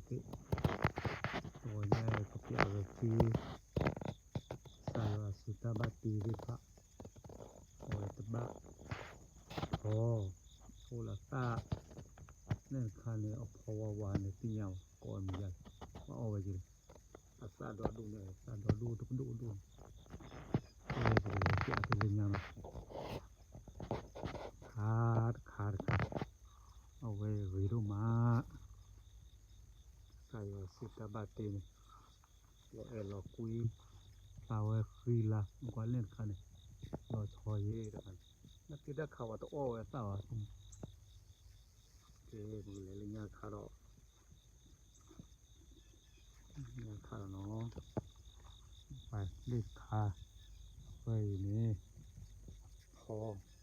သ့ၣ်, အဝဲန့ၣ်ပပျးဝဲသု ကစၢ်ယွၤအစုတၢ်ဘၣ်တ့သ့ၣ်တဖၣ်, အဝဲတဘၣ် ဖီ, အိၣ်လၢသၣ်, န့ၣ်တခါန့ၣ် အဖီဝါဝါန့ၣ်သ့ၣ်ညါဘၣ် ကိးမံၤယါ, ဘၣ်အီၣ်ဝဲက့ၤ, အသၣ်ဒီဒူၣ်န့ၣ် သၣ်ဒီဒူၣ်တကဒိၣ်ဒိၣ်န့ၣ်, ပကလဲၤပျးသုလၢညါလီၤ, ခါတခါတခါ, အဝဲဂ့ၤဒိၣ်မး ကစၢ်ယွၤစုတၢ်ဘၣ်တ့န့ၣ်, လီၤအဲၣ်လီၤကွံ, ဖျါဝဲဃံလၤ ကွၢ်လဲၣ်တခါန့ၣ်, လီၤဆီယ့ၣ်တခါန့ၣ်, နက့တၢ်ခးဝဲတအီၣ်ဝဲသၣ်ဘၣ်, ကဲ ပကလဲၤလၢညါတခါဒီး, ညါတခါဒီးနီၤ, ပှၤလ့ၣ်တခါ, ဝဲအံၤန့ၣ်, ဖီ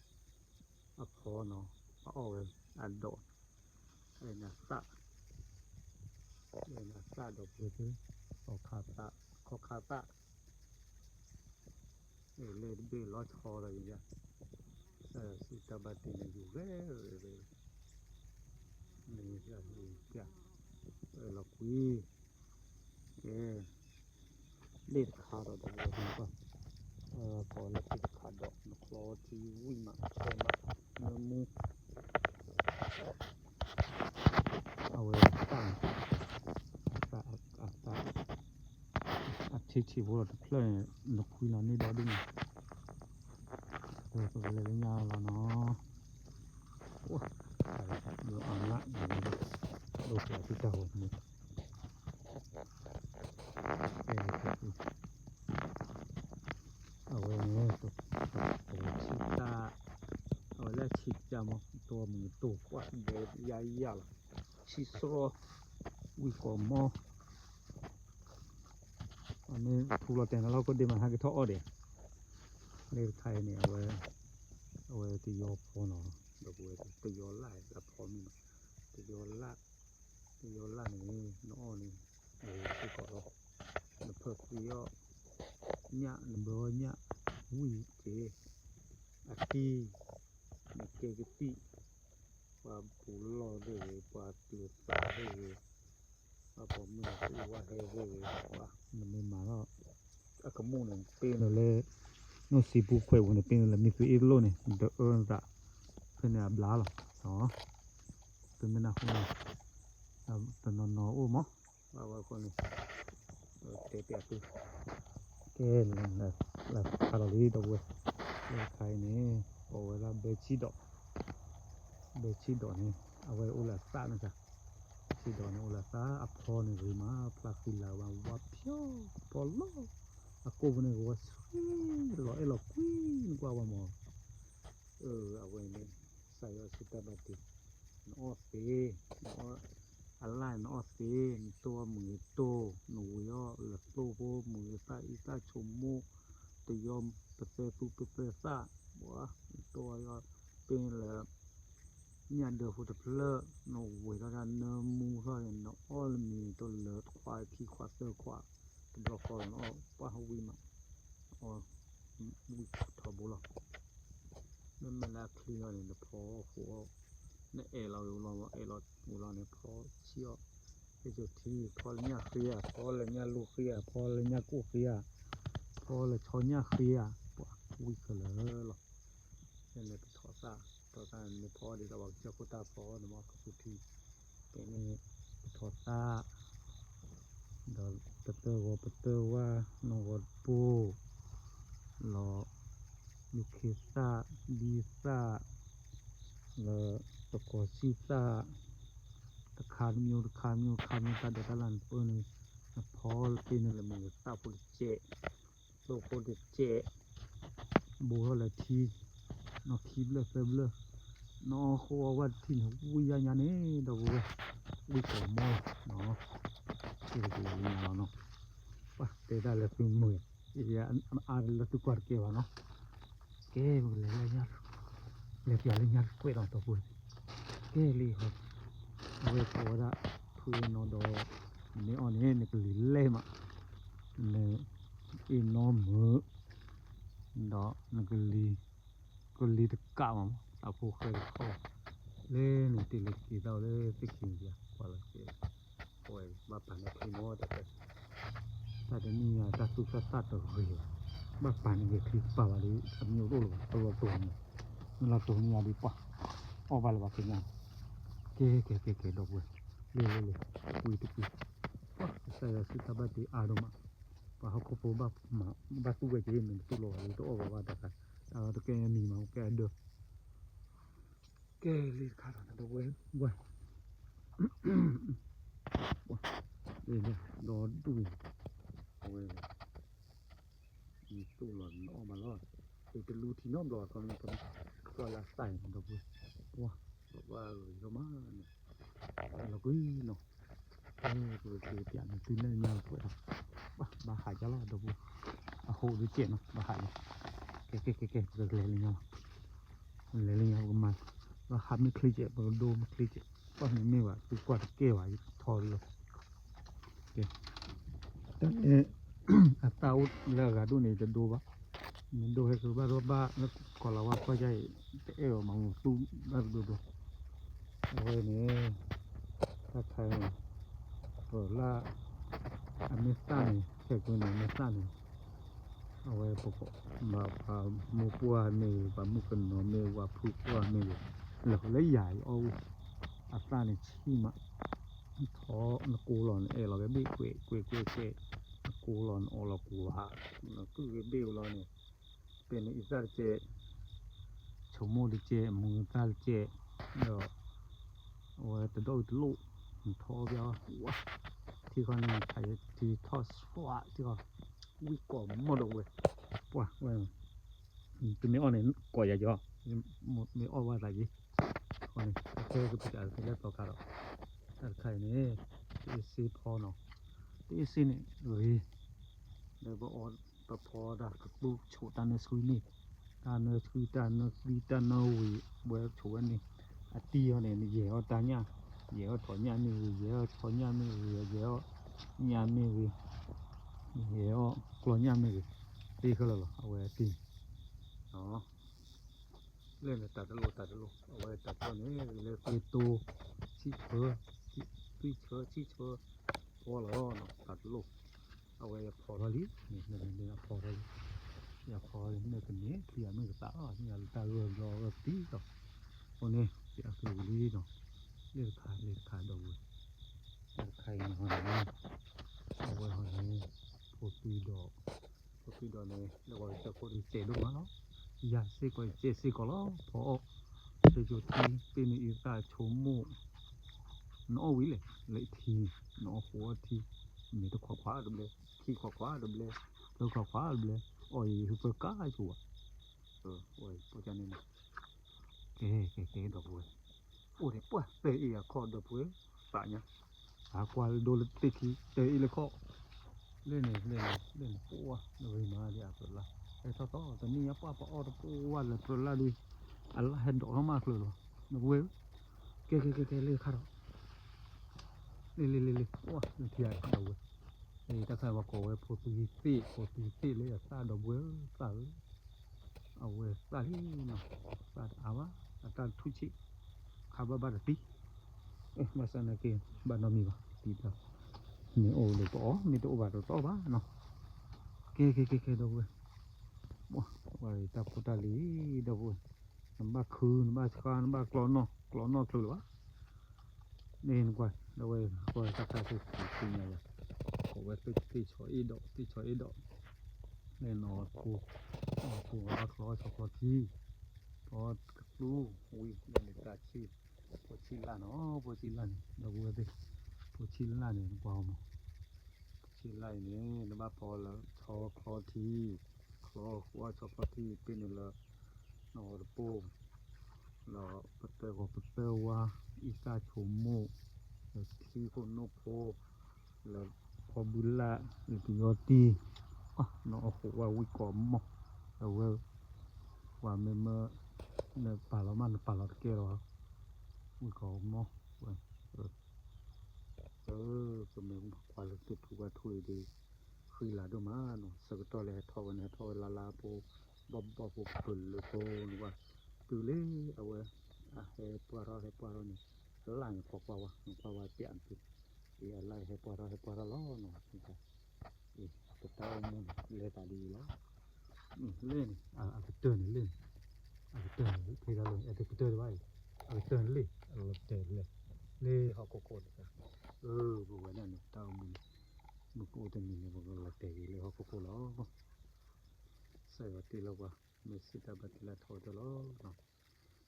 အဖီနီၤ, အအီၣ်ဝဲအဒိး, အသၣ်, အသၣ်ဒီးပှဲၤသ့, ခီခါသၣ်, ခီခါသၣ်, လၢတဘ့ၣ်လီၤဆီဒီးယၤ, စုတၢ်ဘၣ်တ့န့ၣ် ယူၤဂဲၤဂဲၤ, မ့ၢ်လီၤကွံ, ကဲ လ့ၣ်တခါဒီး ဒီးဝဲပကီၢ်, ကိးလၢထံတခါဒီး နချီထံဝံၣ်မး ချီမး နၢမူ, အဝဲသၣ်န့ၣ်, အသၣ်, အထံထံဖိဒီးတဖျၢၣ်န့ၣ် နခွံလီၤန့ၢ်ဒီဒူၣ်န့ၣ်, ပကလဲၤလၢညါလီၤနီၤ, အမး, ဒိၣ်ပျးသုတၢ်ဂီၤမူ အဝဲန့ၣ်, အဝဲဆံၣ်တၢ်, အဝဲလၢဆံၣ်တၢ်မး တိၢ်မုာ်တိၢ်ကွၢ်ဒဲးယါယါလီၤ, ဆံၣ်စရီ, ဝံၣ်ဃီၤမီ, အမ့ၢ်ထူလီၤတဲာ်နၤလီၤ ကိးဒ့မး ဟဲက့ၤထီၣ်အီၣ်ဒံး, လၢတခါအံၤန့ၣ် အဝဲ, အဝဲတယီၤဖီနီၤ, ဒီပုၢ်ဝဲၢ် တယီၤလၣ်အဖီမ့ၢ်နီၤ, တယီၤလၣ်, တယီၤလၣ်န့ၣ် နအီၣ်န့ၣ်, စ့ၢ်ကီးလီၤ, နဖၢသံအီၣ်, ညၣ် နဘၢအီၣ်ညၣ်, ဝံၣ်က့ၤ, အကံၢ်, နကဲကသံၣ်, ပှၤပူၤလီၢ်သ့ၣ်ဂ့ၤ ပှၤကျိၤသၣ်သ့ၣ်ဂ့ၤ, ပှၤပိာ်မုၣ်သ့ၣ်ဝါဟဲသ့ၣ်ဂ့ၤ, နမ့ၢ်မၤထီၣ်, အကမူၣ်န့ၣ် ပ့ၤနုာ်လၢ, နီၢ်စံာ်ပူၤခွဲးပူၤန့ၣ် ပ့ၤနုာ်လၢမံၤသွံးအ့ၣ်တလိၣ်န့ၣ် ဒအၢနသး, ဖဲန့ၣ်အဘျါလီၤ, သုမ့ၢ်နၢ်ဟူန့ၣ်, တနီၤနီၤအိၣ်မး, ဘၣ်ဝဲဃိန့ၣ်, တဲပျးသု, ကဲ, လၢခါလီၤလံ ဒီပုၢ်ဝဲၢ်, လၢခါအံၤန့ၣ် ကိးဝဲဒၣ်ဘဲဆံၣ်ဒီး, ဘဲဆံၣ်ဒီးန့ၣ် အဝဲအိၣ်လၢအသၣ်န့ၣ်, ဆံၣ်ဒီးန့ၣ် အိၣ်လၢအသၣ် အဖီန့ၣ်ဂ့ၤမး ဖျါဃံလၤဝဲ ဝါဖျိဖီလီၤ, အကိၣ်ပူၤန့ၣ် ကဝီၤဆှံ, လီၤအဲၣ်လီၤကွံ နကွၢ်ဝဲမး, အဝဲန့ၣ် ကစၢ်ယွၤစုတၢ်ဘၣ်တ့, နအီၣ်သ့, နအီၣ်, အလၣ်န့ၣ်နအီၣ်သ့, နတိၢ်မုာ်တိၢ်, နဝံၤအီၣ်လၢသိဖိ မုာ်သၣ်အံသၣ်ဆိကမိၣ်, တယီၤပသဲသူပသဲသၣ်, နတိၢ်အီၣ်, ပ့ၤလၢ ညၣ်ဒၢဖိတဖျၢၣ်, နဝံၤထီၣ်တၢ်နၢမူထီၣ်န့ၣ် နအီၣ်လၢမံၤတလၢခွါခံခွါသၢခွါ, တဘျီဃီလီၤ နအီၣ်ပှၢ်ဝံၣ်မး, အီၣ်ဝံၣ်ထီဘိလီၤ, မ့မ့ၢ်လၢအချံလီၤန့ၣ် နဖီဃိအီၣ်, နအဲၣ်လီၤဝံၤလီၤ အဲၣ်လီၤဝံၤလီၤန့ၣ် ဖီဆံၣ်အီၣ်, ဟဲစိာ်ထံ ဖီလၢညၣ်ဃ့ဧါ, ဖီလၢညၣ်လိၣ်ဃ့ဧါ, ဖီလၢညၣ်ကိၣ်ဃ့ဧါ, ဖီလၢဆီညၣ်ဃ့ဧါ, ပှၤဝံၣ်ခဲလၢာ်လီၤ. ဖဲန့ၣ်ပထီၣ်သၣ်, ထီၣ်သၣ်န့ၣ် နဖီအီၣ်ဒ်သိးပှၤကစၢၢ်ခိၣ်တၢ်ဖီအီၣ်န့ၣ်မ့ၢ်ကသူထံ, ဖဲန့ၣ် ပထီၣ်သၣ်, ဒီးပတၢၢ်ဂီၤပတၢၢ်ဝါ, နီၢ်ဂီၤတပိၢ်, လီၤ, ယူၢ်ခ့သၣ်, ဒံသၣ်, လၢ သကိးဆံၣ်သၣ်, တခါတမျိုး တခါတမျိုး တခါတမျိုး တၢ်ဒိးတၢ်လၢ်နပၢၢ်န့ၣ်, နဖီလၢပ့ၤန့ၣ်လၢမုၢ်သၣ်ဖိတစဲး, သိဖိတစဲး, ဘူးထီၣ်လၢထံ, နီၢ်ခံဘျၢၣ်သၢဘျၢၣ်, နီၢ်ဃိအဝဲတထံၣ်န့ၣ် ဝံၣ်ယါညါန့ၣ် ဒီပုၢ်ဝဲၢ်, ဝံၣ်ကိးမီၢ်လီၤ, ကဲကလဲၤလၢညါလီၤနီၤ, ပှၤတဲတၢ်လၢသုမုာ်, အါလၢသုကွၢ်တကဲဘၣ်နီၤ. ကဲ ပကလဲၤလၢညါ, လဲၤပျးလၢညါတကွဲးဒီး ဒီပုၢ်ဝဲၢ်, ကဲလံ, အဝဲကိးဝဲဒၣ် ဖုအ့ၣ်နီဒီး, နမ့ၢ်အီၣ်န့ၣ် နကလံၤလဲၢ်မး, နအ့ၣ်နီမုာ်, ဒီးနကလံၤ, ကလံၤတကးမး, သးဖိဃဲတခီ, လၢနတ့ၢ်လၢက့ၤသးလၢသ့ၣ်ခံပျး ကွၢ်လီၤကဲ, က ဘၣ်ပာ်န့ၢ်ချံမ့ၢ်တၢ် တၢ်တနံၣ်ညါတၢ်သူၣ်တၢ်သၣ်တဂ့ၤဘၣ်, ဘၣ်ပာ်န့ၢ်ဂ့ၤချံတပာ်ဘၣ်ဒီး အမ့ၢ်အိၣ်တအိၣ်လၢၤဘၣ် တလီၤတိၢ်န့ၣ်, မ့ၢ်လီၤတိၢ်န့ၣ်ယၤဒုးပှၢ် အီၣ်ဘၣ်လၢၤဘၣ်က့ၤညါ, ကဲကဲကဲကဲ ဒီပုၢ်ဝဲၢ်, လ့လ့လ့, တကွံတကွံ, ကစၢ်ယွၤစုတၢ်ဘၣ်တ့အါဒိၣ်မး, ပှၤဟီၣ်ခိၣ်ဖိဘၣ်မၤ ဘၣ်သူၣ်ဝဲက့ၤ မ့ၢ်တသူၣ်လီၤဘၣ် တအီၣ်ဘၣ်ဘၣ်တၢ်ခါ, တကဲမံၤမး ကဲအဒၢ ကဲလံတခါဒီး ဒီပုၢ်ဝဲၢ်, ဒီဒူၣ်, အဝဲ မ့ၢ်သူၣ်လီၤနအီၣ်မးလီၤ, တလူထံနီတဘျီ ကီၢ်လၢအသၣ်အံၤ ဒီပုၢ်ဝဲၢ်, ပှၤ ပှၤဂ့ၤလီၤမးန့ၣ်, လီၤကွံာ်နီၤ, ပကက့ၤပျးန့ၣ် တုၤလၢညါပှဲၤဒီး, ဘၣ်ဟးကလီၤ ဒီပုၢ်ဝဲၢ်, အဟိတကဲးနီၤ ဘၣ်ဟးလီၤ, ကဲကဲကဲကဲ ပကလဲၤလၢညါလီၤ လဲၤလၢညါပကမၤ, ပဟးမ့ၢ်ချ့ကဲး ပကဒိမ့ၢ်ချ့ကဲး, ပှၤမ့မ့ၢ်ဘၣ် သုကွၢ်တကဲဘၣ် ယထီလီၤ, တၢ်န့ၣ် အသၣ်အိၣ်လၢအဂၤဒိၣ်န့ၣ် ယတဒိဘၣ်, မ့ၢ်ဒိဟဲကဘၣ်ဒီးဘၣ်လၢကီၢ်လၤဝါကီၢ်ယါအံၤ တအဲၣ်အီၤမးမူသူၣ်ဘၣ်တဘျီဘျီ, အဝဲန့ၣ် တၢ်ခါအံၤန့ၣ် ပလၢ အမ့ၢ်သၣ်န့ၣ် ခဲကိန့ၣ် အမ့ၢ်သၣ်န့ၣ် အဝဲပက ပှၤမိၢ်ပှၢ်မ့ၢ်ဂ့ၤ ပှၤမုၣ်ကနီၤမ့ၢ်ဂ့ၤ ပှၤဖုပှၢ်မ့ၢ်ဂ့ၤ လၢယၤအံၤအီၣ်ဝံၤ အသၣ်န့ၣ်ဆံးမး, ထီနကိလီၤ နအဲၣ်လီၤက့ၤဘ့ၣ်ကွဲးကွဲးကွဲးကွဲး, နကိလီၤ နအီၣ်လီၤကိလီၤဟး, နကုၢ်က့ၤဘ့ၣ်ဝဲလီၤန့ၣ်, ပ့ၤန့ၣ်အံသၣ်တကဲး, ဆိမိၣ်တကဲး မူသၣ်တကဲး, ဒီး အဝဲတဒီအုးတလိၣ်, နထီၣ်ဘၣ်ဝဲ, ထံဃီန့ၣ် ထံထီၣ်စွးထံဃီ, ဝံၣ်ကိးမီၢ်ဒီးဝဲ, ပှၤဝဲ တမ့ၢ်အီၣ်န့ၣ် ကိးယၤကီ, မ့ၢ်အီၣ်ဘၣ်သးက့ၤ, အဃိန့ၣ် အခဲကပစးကလၢသီခါဒီး, တၢ်တခါအံၤန့ၣ် တအ့ၣ်စ့ဖီနီၤ, တအ့ၣ်စ့န့ၣ်ဂ့ၤ, လၢပအီၣ်ပဖီတၢ်ကသူဆိးတၢ်နၢဆှံန့ၣ်, တၢ်နၢဆှံတၢ်နၢသံတၢ်နၢဝံၤ ဝဲဆိးဝဲန့ၣ်, အတံၢ်အီၤန့ၣ် ယဲၢ်အီၣ်တၢ်ညၣ်, ယဲၢ်အီၣ်ထီၣ်ညၣ်မ့ၢ်ဂ့ၤ, ယဲၢ်အီၣ်ဆီညၣ်မ့ၢ်ဂ့ၤ, ယဲၢ်အီၣ်ညၣ်မ့ၢ်ဂ့ၤ, ယဲၢ်အီၣ်ကျီညၣ်မ့ၢ်ဂ့ၤ, သ့ခဲလၢာ်လီၤ အဝဲအတံၢ် လၢန့ၣ်တၢ်တလိၣ်တၢ်တလိၣ် အဝဲတၢ်တလိၣ်န့ၣ် လၢသ့တိ ဆံၣ်ဆၢ, သွံၣ်ဆၢဆံၣ်ဆၢ, ဖီလီၤ တၢ်တလိၣ်, အဝဲယဖီထီၣ်လံ, ယဖီထီၣ်လံ, ယဖီထီၣ်လံ မ့ၢ်ကန့ၢ် ချံအမ့ၢ်ကသးလီၤ မ့ၢ်လၢတၢ်ဂၢၢ်ဘျီဂၢၢ်သံလီၤ, အဃိန့ၣ် ယအကလုာ်လံနီၤ, လ့ၣ်တခါလ့ၣ်တခါဒီပုၢ်ဝဲၢ်, လ့ၣ်တခါအံၤန့ၣ်ဟီန့ၣ်, အဝဲဟီန့ၣ်, ဖိသွံဒီး ဖိသွံဒီးန့ၣ် လၢပှၤကစၢၢ်ခိၣ်ဒုးစဲးဒိၣ်မးလီၤ, ယၤစ့ၢ်ကီးယစဲးစ့ၢ်ကီးလီၤ ဖီအီၣ်, ဆဲးကၠိထံ ပ့ၤန့ၣ်အံသၣ်ဆိမိၣ်, နအီၣ်ဝံၤလဲၣ် လၢထံ, နအီၣ်ဃိအီထံ, မ့ၢ်တခွးခွးတဘျဲ, ခံခွးခွးတဘျဲ, သၢခွးခွးတဘျဲ, အီၣ်ယံၤယဟၢဖၢကါဆိဝဲ, အဝဲန့ၣ် ကဲ ကဲ ကဲ ဒီပုၢ်ဝဲၢ်, အိၣ်န့ၣ်ပှၢ်တဲအံၤအခီၣ်ဒီပုၢ်ဝဲၢ်, သးညါ, အကွၢ်လၢဒိလၢသ့ၣ်ခံ တဲအံၤလၢခီၣ်, လၢန့ၣ် လၢန့ၣ် လၢန့ၣ် ပှၢ်လၢဂ့ၤမးဒ်အပြၢလၢ်, ဟဲထီၣ်သီတနံၣ်ညါပှၢ်ပအီၣ်တပှၢ်လၢပြၢလၢ်ဒုး, အလၢ်ဟဲဒိးထီၣ်မးကျၢၤလီၤ, ဒီပုၢ်ဝဲၢ်, ကဲ ကဲ ကဲ ကဲ လ့ၣ်တခါဒီး လ့လ့လ့လ့ ပှၢ်လၢထံဂၤဒီပုၢ်ဝဲၢ်, တၢ်ခါအံၤပှၤကိးဝဲဖိသွံသ့ၣ် ဖိသွံသ့ၣ်လၢအသၣ်ဒီပုၢ်ဝဲၢ်သၣ်ဧၢ, အဝဲသၣ်လံနီၤ, သၣ်တအါဘၣ်, အတၢ်တထူၣ်ဆံး, ခါဘၣ်ဘၣ်တသံ, ဘၣ်ဆၣ်နာ်က့ ဘၣ်နီတမံၤဘၣ်, တံၤတၢ်, မ့ၢ်အိၣ်ဒီးတအီၣ် မ့ၢ်တအိၣ်ဘၣ်ဒီးတအီၣ်ဘၣ်နီၤ, ကဲ ကဲ ကဲ ကဲ ဒီပုၢ်ဝဲၢ်, ပှၢ် ပှၢ်တၢ်ဖိတၢ်လံၤ ဒီပုၢ်ဝဲၢ်, နဘၣ်ခု နဘၣ်ဆှါ နဘၣ်ကျီနီၢ် ကျီနီၢ်ချုးလၢၤဘၣ် န့ၣ်နကွၢ် ဒီပုၢ်ဝဲၢ် ကွၢ်တၢ်ခါဆူသ့ၣ်ညါယၤ, ကိးဝဲသ့ၣ်ဆီအ့ၣ်ဒီး သ့ၣ်ဆီအ့ၣ်ဒီး, လၢနီၢ်ဖိ, နီၢ်ဖိဘၣ်ချီဆီချီထံ, ဖီကသူဝံၤ လၢန့ၣ်တၢ်ဆံ, ဖိဆံးလၢ်နီၤ ဖိဆံးလၢ်န့ၣ် ဒီပုၢ်ဝဲၢ်သ့ၣ်, ဖိဆံးလၢ်န့ၣ် နကွၢ်အီၤမး ဆံးလၢ်အံၤန့ၣ် နဘၣ်ဖီလၢဆီချီထံ, ချီဃီဆီချီထံ ပ့ၤန့ၣ်လၢ နီၢ်တပိၢ်, လၢပသၢဂီၤပသၢဝါ, အံသၣ်ဆိမိၣ်, လၢထံခိၣ်နိၣ်ဖိ, လၢဖီဘုလၢ်, လၢပယီၤတံၢ်, နီၢ်အဃိးဝဲဝံၣ်ကိးမီၢ်, အဝဲ ပှၤမ့မ့ၢ် နပာ်လီၤမး နပာ်လီၤတကဲလီၤ, ဝံၣ်ကိးမီၢ်, ဝဲ ပမ့ၢ်ကွၢ်လၢသ့ၣ်ထူၣ်ဝဲထူၣ်အံၤဒီး ဃံလၤဒိၣ်မးနီၤ, ဆၢကတီၢ်လၢဟဲထီၣ်ဝဲန့ၣ် ဟဲထီၣ်ဝဲလၢ်လၢ်ဖိ, ဘီၣ်ဘီၣ်ဖိပၢၢ်လၢဖိန့ၣ်ဝဲ, တုၤလၢအဝဲ အဟဲပှၢ်ထီၣ်ဟဲပှၢ်ထီၣ်န့ၣ်, လၢ်န့ၣ်ဖီကွၢ်ဝဲ နကွၢ်ဝဲပျးန့ၣ် အလၢဟဲပှၢ်ထီၣ် ဟဲပှၢ်ထီၣ်လီၤနီၤ, ပတၢ်အိၣ်မူန့ၣ် လဲၤသးဒ်အံၤလီၤ, လ့ၣ်န့ၣ် အကတၢၢ်န့ၣ်လ့ၣ်န့ၣ်, အကတၢၢ်န့ၣ် ဖဲဒၣ်လၢ အတကတၢၢ်ဒံးဘၣ်အံၤ, အကတၢၢ်န့ၣ်လ့ၣ် အလီၤတဲာ်လၢ လၢဟီၣ်ခိၣ်ခိၣ်န့ၣ်, အၢ ပဝဲဒၣ်န့ၣ် ပတၢ်အိၣ်မူန့ၣ် မုၢ်ကအိၣ်တနံၤန့ၣ် ပကလီၤတဲာ်က့ၤလၢဟီၣ်ခိၣ်ခိၣ်လီၤ. ကစၢ်ယွၤတ့လီၤပှၤ မ့ၢ်စံးတၢ်ဘၣ်တ့လၢထီကတၢၢ်လီၤ.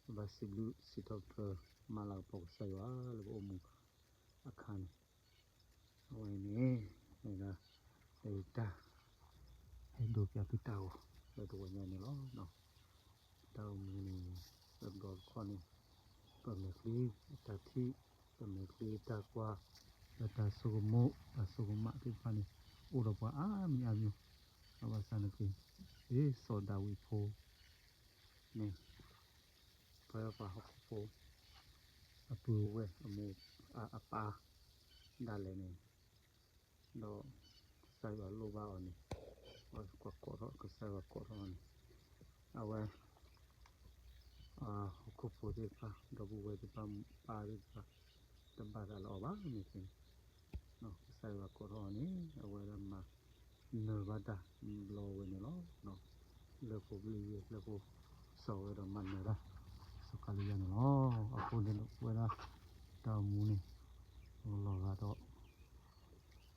ပဘၣ်စံးဘျုးစံးထီၣ်ပတြၢၤ မၤလၤကပီၤကစၢ်ယွၤလၢပအိၣ်မူအခါန့ၣ်, အဝဲန့ၣ် ဝဲဒၣ် တၢ် ဟဲဒိးပၠးသုတၢ်ဂီၤ လၢတဝီညါန့ၣ်လီၤ. တၢ်အိၣ်မူန့ၣ် လၢတဘျီတခီၣ်န့ၣ် ပမဲာ်ချံအတၢ်ထံၣ်, ပမဲာ်ချံအတၢ်ကွၢ်, လၢတၢ်ဆိကမိၣ် တၢ်ဆိကမးသ့ၣ်တဖၣ်န့ၣ် အိၣ်ဒီးပှၤအါမံၤအါမံၤ, ဘၣ်ဆၣ်နာ်က့ ဒ်စီၤဒၤဝံးဖိ န့ၣ် ပှၤဟီၣ်ခိၣ်ဖိ အပုၢ်အဝဲၢ်အမိၢ်အပၢ် ဒၣ်လဲာ်န့ၣ် ဒီးကစၢ်ယွၤလိၣ်ဘၣ်အီၤန့ၣ် အဝဲကွၢ်ကိးထီၣ် ကစၢ်ယွၤကိးထီၣ်အီၤန့ၣ် အဝဲ ဟီၣ်ခိၣ်ဖိသ့ၣ်တဖၣ် ဒီပုၢ်ဝဲၢ်သ့ၣ်တဖၣ် ပၢ်သ့ၣ်တဖၣ် တဘၣ်သးလၢအီၤဘၣ်န့ၣ်န့ၣ် ကစၢ်ယွၤကိးထီၣ်အီၤန့ၣ် အဝဲဒၣ်မၤနၢၤဘၣ်တၢ်ဘျီဝဲန့ၣ်လီၤ. လၢပှဲၤဘျုးယဲၢ် လၢပှဲၤစီၤဝဲဒီးမၤနၢၤတၢ် စီၤကၤလံယၤန့ၣ်လီၤ. အဃိန့ၣ်ဒီး ပဝဲဒၣ် တၢ်အိၣ်မူန့ၣ် လီၤဂာ်ဒီး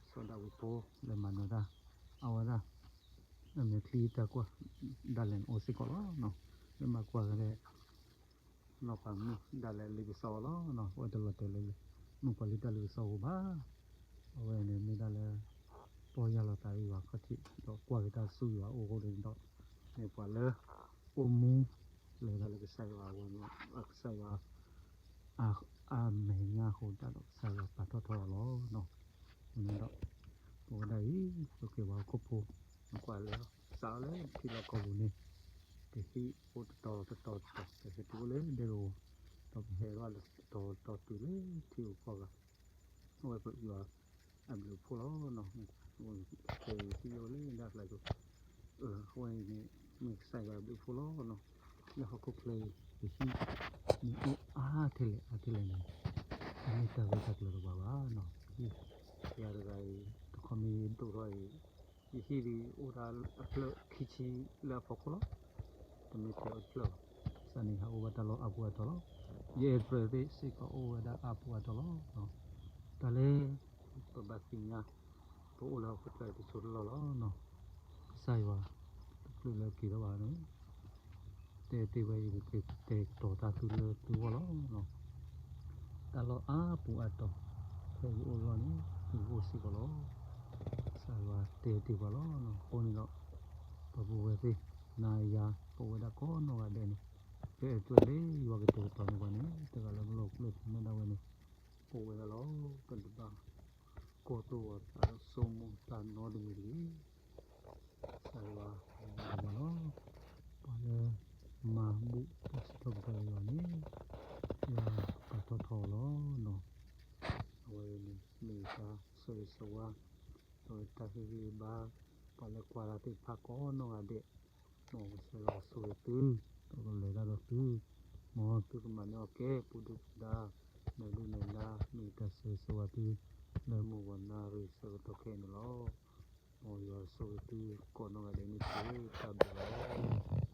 စီၤဒၤဝံးဖိ လၢမၤနၢၤတၢ် အဝဲဒၣ် အမဲာ်ချံတၢ်ကွၢ် ဒၣ်လဲာ်န့ၣ်အိၣ်စ့ၢ်ကီးလီၤ. လၢမၤကွၢ်က့ၤ နီၢ်ပၤမုၣ်ဒၣ်လဲာ်လံာ်ပစီအီၤလီၤ. အဝဲတလီၤတဲာ်လၢ မုၣ်ကီၤလံၢ်တၢ်လံာ်ပစီအဃိဘၣ်. အဝဲန့ၣ်မ့ၢ်ဒၣ်လၢ ပီၢ်ယၢ်လီၤသးအံၤဝဲခီၣ်ထံး ဒီးကွၢ်က့ၤတၢ်ဆူယွၤအအိၣ်အဃိန့ၣ်ဒီး မ့ၢ်ပှၤလၢ အိၣ်မူ လဲၤတၢ်လၢကစၢ်ယွၤအဂီၢ်န့ၣ် ကစၢ်ယွၤ အမဲာ်ညါအဃိတၢ်ဒီး ကစၢ်ယွၤပာ်ထီၣ်ထီအီၤလီၤ. အဃိန့ၣ်ဒီး ပဝဲဒၣ်အံၤ ပကဲပှၤဟီၣ်ခိၣ်ဖိ မ့ၢ်ကွၢ်လၢ စးထီၣ်လၢထံလီၢ်ကီၢ်ပူၤန့ၣ် ကဟံၣ်အိၣ်တတီၤတတီၤတတီၤ ကဟဲတုၤအိၣ်လၢဒဲကဝီၤ ဒီးပဟဲထီၣ်လၢတတီၤတတီၤတုၤလၢထံဂုၤကီၢ်ဂၤ အဝဲပယွၤအဘျုးအဖှိၣ်လီၤ. ကဟံၣ်အိၣ်လၢဒၣ်ကျါက့ၤ အဝဲန့ၣ် မ့ၢ်ကစၢ်ယွၤအဘျုးအဖှိၣ်လီၤ. လၢဟီၣ်ခိၣ်ချၢအံၤ ပဟံၣ် မ့ၢ်အိၣ်အါထဲလဲၣ်အါထဲလဲၣ်န့ၣ် တမ့ၢ်တၢ်ဂ့ၢ်တၢ်ကျိၤတဘၣ်ဘၣ်. ယၤတဂၤအံၤ တခီမ့ၢ်ဒိၣ်ထီၣ်အံၤ ယဟံၣ်ဒ်အိၣ်ဒၣ်အဖျၢၣ်ခံဆံလၢအဖီခိၣ်လီၤ. တမ့ၢ်ထဲအဖျၢၣ်ဘၣ်. ဘၣ်ဆၣ်န့ၣ်ဟးအိၣ်ဘၣ်တၢ်လီၢ်အါပူၤအါတီၤလီၤ. ယအဲၣ်ပြၢၤသ့ၣ်စ့ၢ်ကီးအိၣ်ဝဲဒၣ်အါပူၤအါတီၤလီၤ. တၢ်လၢ ပဘၣ်သ့ၣ်ညါ ပအိၣ်လၢဟီၣ်ခိၣ်ချၢတစိၢ်တလီၢ်လီၤ. ကစၢ်ယွၤ တချုးလၢက့ၤထီၣ်ဘၣ်န့ၣ် တဲတ့ၢ်ဝဲအံၤ ကတဲာ်ကတီၤတၢ်သုလၢသုဂီၢ်လီၤ. တၢ်လီၢ်အါပူၤအါတီၤ ဖဲယအိၣ်လီၤန့ၣ် သုအိၣ်စ့ၢ်ကီးလီၤ. ကစၢ်ယွၤတဲတ့ၢ်ပှၤလီၤ. အဃိန့ၣ်ဒီး ပပုၢ်ဝဲၢ်သ့ၣ် နၤယၤ ပဝဲဒၣ်ကိးနီၢ်ဂၤဒဲးန့ၣ် ဖဲအတုၤလၢယွၤကတဲာ်ကတီၤန့ၢ်ပှၤန့ၣ် တဂၤလၢပလီၢ်ကျၢၢ်သ့ၣ်မ့ၢ်ဒၣ်ဝဲန့ၣ် ပဝဲဒၣ်လီၤ. ပတဘၣ် ကိၢ်သိးအသးဒီးဆိကမိၣ်သးနီတမံၤတဂ့ၤ. ကစၢ်ယွၤ မၤလီၤ. ပှၤလၢ မၤဘူၣ်တၢ်စံးထီၣ်ပတြၢၤယွၤန့ၣ် ယွၤပာ်ထီၣ်ထီအီၤလီၤ. အဝဲန့ၣ်မ့ၢ်တၢ်ဆိၣ်ဂ့ၤဆိၣ်ဝါ အဝဲတၢ်ဟ့ၣ်ဂံၢ်ဟ့ၣ်ဘါ ပှၤလၢကွၢ်တၢ်သ့ၣ်တဖၣ်ကိးနီၢ်ဂၤဒဲး မ်ကစၢ်ယွၤဆိၣ်ဂ့ၤသု ဒီးကလဲၤတၢ်ဒီးသု မ်သုကမၤန့ၢ်အီၣ်ကဲ ပူၤဒုၣ်ပူၤဒါ နဲၣ်ဒုၣ်နဲၣ်ဒါ မ့ၢ်တၢ်ဆိၣ်ဂ့ၤဆိၣ်ဝါသု လၢမုၢ်ဂီၤနၣ်ရံၣ်ဆၢကတီၢ်ခဲအံၤန့ၣ်လီၤ. မ်ယွၤဆိၣ်ဂ့ၤသုကိးနီၢ်ဂၤဒဲးန့ၣ်တက့ၢ်. တၢ်ဘျုးလီၤ.